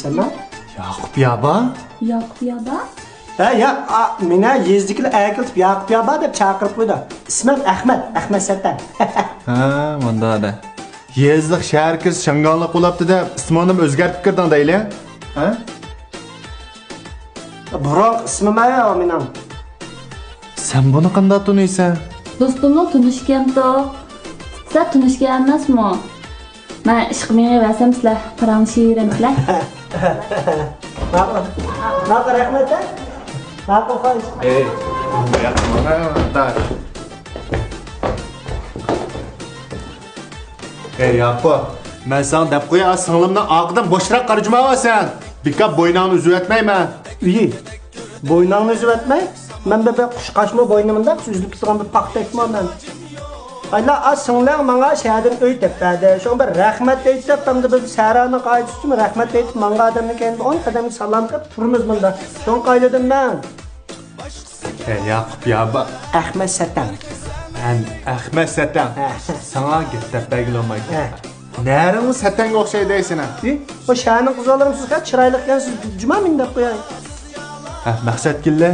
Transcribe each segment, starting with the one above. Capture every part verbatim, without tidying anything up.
سەنمۇ؟ ياقۇپ يابا؟ ياقۇپ يابا؟ ھە، ياق، ئا، مېنى يېزىدىكىلەر ئەكېلىپ ياقۇپ يابا دەپ چاقىرىپ قويىدۇ. ئىسمىم ئەخمەت، ئەخمەت سەتەن. ھە، مۇنداق دە. يېزىلىق شەھەرگە كىرسە شاڭگاللىق بولاپتۇ دەپ ئىسمىڭنىمۇ ئۆزگەرتىپ كىردىڭ دەيلى. ھە؟ بۇرۇنقى ئىسمىم ئايا مېنىڭ. سەن بۇنى قانداق تونۇيسەن؟ دوستۇمنىڭ تونۇشى ئىكەنتۇ. سىلەر تونۇشكەن ئەمەسمۇ؟ مەن ئىشقا مېڭىۋەرسەم، سىلەر پاراڭلىشىۋېرەمسىلەر. ماقۇل. ماقۇل، رەھمەت، ھە؟ ماقۇل، خوش. ئەي، ياقما، داش. ئەي ياقۇپ، مەن ساڭا دەپ قوياي، سىڭلىمنىڭ ئارقىدىن بوشراق قارىجۇماۋا سەن. بىكار بوينۇڭنى ئۈزۈۋەتمەيمەن. ئىي، بوينۇڭنى ئۈزۈۋەتمەي؟ مەن بىر، بىر قۇشقاچمۇ بوينۇمدا ئۈزۈلۈپ كېتىدىغان بىر پاختەكمۇ مەن. ئايلا، ئا، سىڭلىڭ ماڭا شەھەردىن ئۆي تېپىپ بەردى. شۇڭا بىر رەھمەت ئېيتىپ، ئەمدى بىز سەھرانىڭ قائىدىسى ئۈچۈن رەھمەت ئېيتىپ ماڭغان ئادەمنىڭ كەينىدىن ئون قەدەمگە سالام قىلىپ تۇرىمىز مۇندا. شۇڭا قايلىدىم مەن. ھە، ياقۇپ يابا. ئەخمەت سەتەڭ. ھە، ئەخمەت سەتەڭ. ھە. ساڭا گەپ دەپ بەرگىلى بولمايدۇ. ھە. نەرىڭ سەتەڭگە ئوخشايدۇ سېنىڭ. ئى، بۇ شەھەرنىڭ قىز بالىلىرىمۇ سىز خېلى چىرايلىق ئىكەنسىز، جۇما مېنى دەپ قوياي. ھە، مەقسەت كېلدى.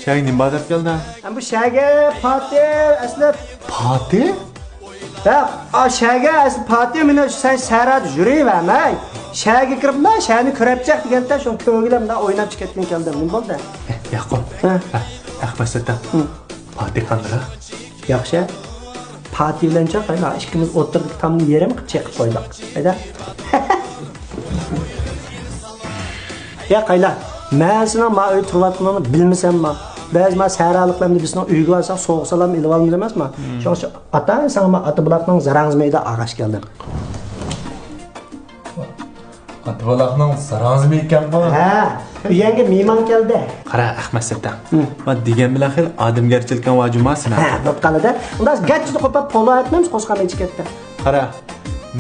شەھەرگە نېمە بار دەپ كەلدىڭ؟ ھە، بۇ شەھەرگە پاتى ئەسلى. پاتى؟ ھە، ئا، شەھەرگە ئەسلى پاتى مېنى سەن سەھرادا يۈرۈۋەرمەي. شەھەرگە كىرىپلا شەھەرنى كۆرەپچەك دېگەندە شۇنى كۆرگىلى مۇنداق ئويناپ چىقىپ كەتكىلى كەلدىم. نېمە بولدى؟ ياقۇپ. ھە. ھە، ئەخمەت سەتەڭ. ھە. پاتى قاندىراق؟ ياخشى. پاتى بىلەن چاق، قايلا، ئىككىمىز ئوتتۇرىدىكى تامنى يېرىم قىلىپ چېقىپ قويدۇق. ھەيدە. يا قايلا، مەن سېنىڭ ما ئۆيدە تۇرۇۋاتقىنىڭنى بىلمىسەمما، بەزى ما سەھرالىقلار ئەمدى بىزنىڭ ئۆيگە بارساق سوۋغا سالام ئېلىۋالىمىز ئەمەسما؟ شۇڭا شۇ ئاتا ساڭا ما ئاتا بۇلاقنىڭ زاراڭزا مەيدە ئاغاش كەلدىم. ئاتا بۇلاقنىڭ زاراڭزىمۇ ئىكەنغۇ؟ ھە، ئۆيەڭگە مېھمان كەلدى. قارا، ئەخمەت سەتەڭ. ھە. ما دېگەن بىلەن خېلى ئادەمگەرچىلىكىڭ بار جۇما سېنىڭ. ھە، بولۇپ قالىدۇ. ئۇنداق گەجچىدە قوپاپ پولۇ ئەتمەمسە قوسقان ئىچى كەتتى. قارا،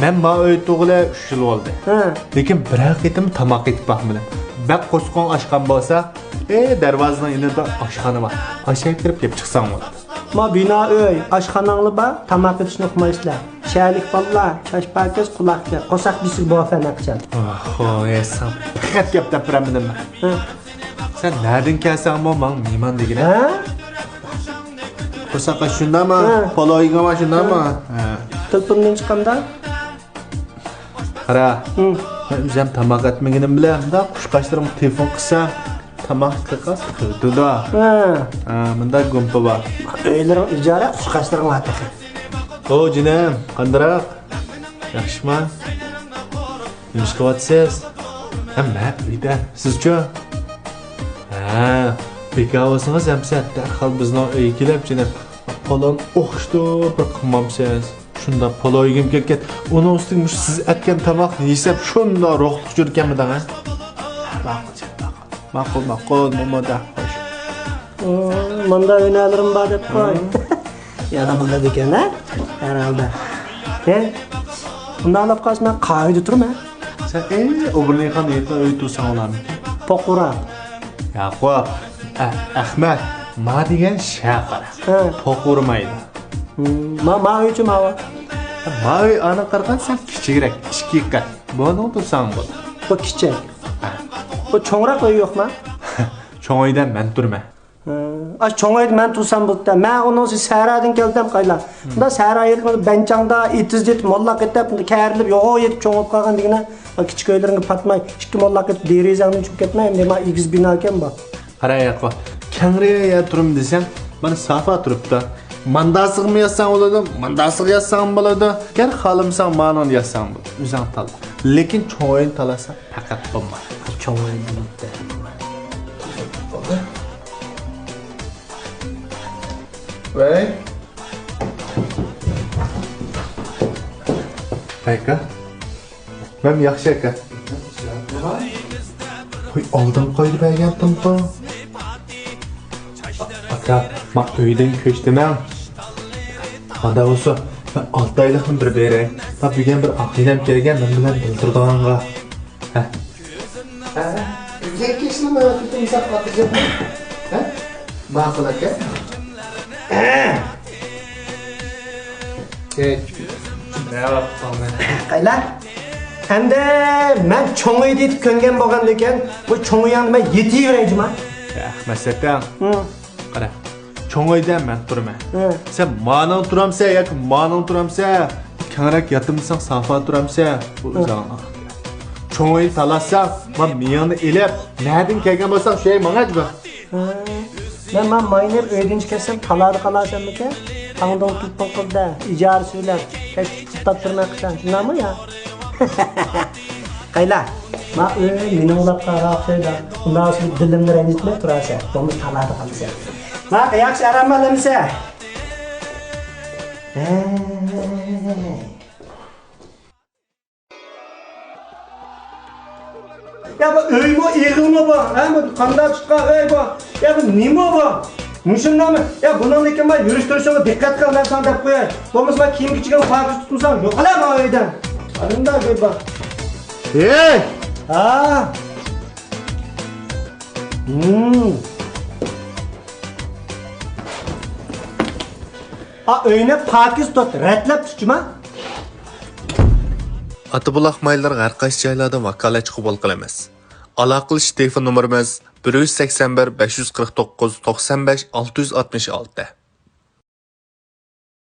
مەن ما ئۆيدە تۇرغىلى ئۈچ يىل بولدى. ھە. لېكىن بىرەر قېتىم تاماق ئېتىپ باقمىدىم. بەك قورسىقىڭ ئاچقان بولسا، ئى، دەرۋازىنىڭ يېنىدا ئاشخانا بار. ئاشۇ يەرگە كىرىپ يەپ چىقساڭ بولىدۇ. ما بىنا ئۆي، ئاشخاناڭلا بار، تاماق ئېتىشنى ئۇقمايسىلەر. شەھەرلىك بالىلار، چاچ پاكىز، قۇلاق كەر، قورساق بېسىكى بولۇۋاتىسەن ھەرقاچان. ئاھ، ۋاي، ساڭا پەقەت گەپ دەپ بېرەلمىدىم مەن. ھە. سەن نەدىن كەلسەڭمۇ ماڭا مېھمان دېگىنە. ھە؟ قورساق ئاچ شۇنداقمۇ؟ ھە. پالاۋ يېگەن شۇنداقمۇ؟ ھە. ھە. تېلېفوندىن چىققاندا؟ قارا، ھە. مەن ئۆزۈم تاماق ئەتمىگىنىم بىلەن مۇنداق قۇشقاچلىرىمغا تېلېفون قىلسام، تاماق قىلغاس قىلدىدا. ھە. ھە، مۇنداق گۇمپا بار. ئۆيلىرىڭ ئىجارە، قۇشقاچلىرىڭ بار تېخى. ئو جېنىم، قاندىراق؟ ياخشىما؟ نېمە ئىش قىلىۋاتىسىز؟ ھە، مەن ئۆيدە. سىزچۇ؟ ھە، بىكار بولسىڭىز ئەمسە دەرھال بىزنىڭ ئۆيگە كېلىپ، جېنىم، پالان ئوخشىتىپ بىر قىلمامسىز؟ شۇنداق پالاۋ يېگۈم كەتكەن. ئۇنىڭ ئۈستىگە مۇشۇ سىز ئەتكەن تاماقنى يېسەم، شۇنداق روھلۇق يۈرىكەنمىدىڭ، ھە؟ ماقۇل، ماقۇل، ماقۇل، مومىدا، خوش. مۇنداق ھۈنەرلىرىم بار دەپ قوي. يانا بولىدىكەن، ھە؟ ھەر ھالدا. ھە؟ ئۇنداق دەپ قالسا، مەن قايىدا تۇرىمەن. سەن، ئەي، ئوبۇرنىخان ھېيتنىڭ ئۆيى تۇرساڭ بولامدىكىن؟ پوقۇرا. ياقۇپ، ئە-، ئەخمەت، ما دېگەن شەھەر. ھە. پوقۇرمايدۇ. ھىم، ما، ما ئۆيچۇ ماۋۇ؟ ما ئۆي ئانا قارىغان سەل كىچىكرەك، ئىككى قات. بۇنىڭ تۇرساڭ بولىدۇ. بۇ كىچىك. ھە. بۇ چوڭراق ئۆي يوقما؟ چوڭ ئۆيدە مەن تۇرىمەن. ھە. ئاشۇ چوڭ ئۆيدە مەن تۇرسام بولىدۇ. مەن ئۇنىڭ ئۈچۈن سەھرادىن كەلدىم قايلا. مۇنداق سەھرا يېرىكىڭدە بەنچاڭدا ئېتىز يېتىپ، موللاق ئېتىپ، كەرىلىپ، يوغان يېتىپ چوڭ بولۇپ قالغان دېگىنە. كىچىك ئۆيلىرىڭگە پاتماي، ئىككى موللاق ئېتىپ دېرىزەڭدىن چۈشۈپ كەتمەي، ئەمدى ما ئېگىز بىنا ئىكەن بۇ. قارا ياقۇپ، كەڭرى يەر تۇرۇم دېسەڭ، مانا سافا تۇرۇپتۇ. مانداسىغىمۇ ياتساڭ بولىدۇ، مانداسىغا ياتساڭمۇ بولىدۇ. گەر خالىمىساڭ مانىڭدا ياتساڭ بولىدۇ. ئۆزۈڭ تاللا. لېكىن چوڭ ئۆينى تاللىساڭ پەقەت بولمايدۇ. چوڭ ئۆينى بولدى. ۋەي. ۋەي، ئاكا. مەن ياخشى، ئاكا. ۋاي، ئالدىن قايدا بەرگەنتىمغۇ؟ ئاكا، ما ئۆيدىن كۆچتۈم. مانداق بولسا، مەن ئالتە ئايلىقنى بىر بېرەي. ما بۈگۈن بىر ئاغىنەم كەلگەن، مەن بىلەن بىلدۈرىدىغانغا. ھە. ھە؟ بۈگۈن كەچلىك ماڭا كۆتۈرمىسەك خاتىرجەم. ھە؟ ماقۇل ئاكا. كەچ. قايلا؟ ئەمدى مەن چوڭ ئۆيدە يېتىپ كۆنگەن بولغاندىكىن، بۇ چوڭ ئۆيۈڭدە مەن يېتىۋېرەي جۇما. ئەخمەت سەتەڭ. ھە. قارا، چوڭ ئۆيدە مەن تۇرىمەن. ھە. سەن مانىڭ تۇرامسەن ياكى مانىڭ تۇرامسەن؟ كەڭرەك ياتىمسەن، سافا تۇرامسەن؟ بۇ ھە. ئۆزۈڭنىڭ. چوڭ ئۆينى تالاشساڭ، مانا مېيىڭنى ئېلىپ، نەدىن كەلگەن بولساڭ، شۇ يەرگە ماڭا جۇما. ھە. مەن مانا ماينەپ ئۆيدىن چىقىپ كەتسەم، تالادا قالارسەنمىكىن؟ تاڭدىڭ تېلېفون قىلدى، ئىجارە سۈرۈپ، كەچ پۇل تاپتۇرماي قىلسام، شۇنداقمۇ يا؟ قايلا، ما ئۆي مېنىڭ ئۇلاپ قالغان ئوخشايدۇ. ئۇنداق سېنىڭ دىلىڭنى رەنجىتمەي تۇرارسەن، بولمىسا تالادا قالىسەن. ما ياخشى ئارام ئالامسەن؟ ھەي. يا بۇ ئۆيمۇ ئېغىلمۇ بۇ؟ ھە، بۇ قانداق چىققان ئۆي بۇ؟ يا بۇ نېمە بۇ؟ مۇشۇنداقمۇ؟ يا بۇنىڭدىكى ما يۈرۈش تۇرۇشىغا دىققەت قىل، مەن ساڭا دەپ قوياي. بولمىسا ما كىيىم كېچىكىڭنى پاكىز تۇتمىساڭ يوقىلا ما ئۆيدىن. ئالىمدا گۆي بار. ھېي! ھا. ھىم. ئا، ئۆينى پاكىز تۇت، رەتلەپ تۇتچىما. ئاتابۇلاق مايلىرىغا ھەر قايسى جايلاردىن ۋاكالەتچى قوبۇل قىلىمىز. ئالاقىلىشىش تېلېفون نومۇرىمىز بىر يۈز سەكسەن بىر، بەش يۈز قىرىق توققۇز، توقسان بەش، ئالتە يۈز ئاتمىش ئالتە.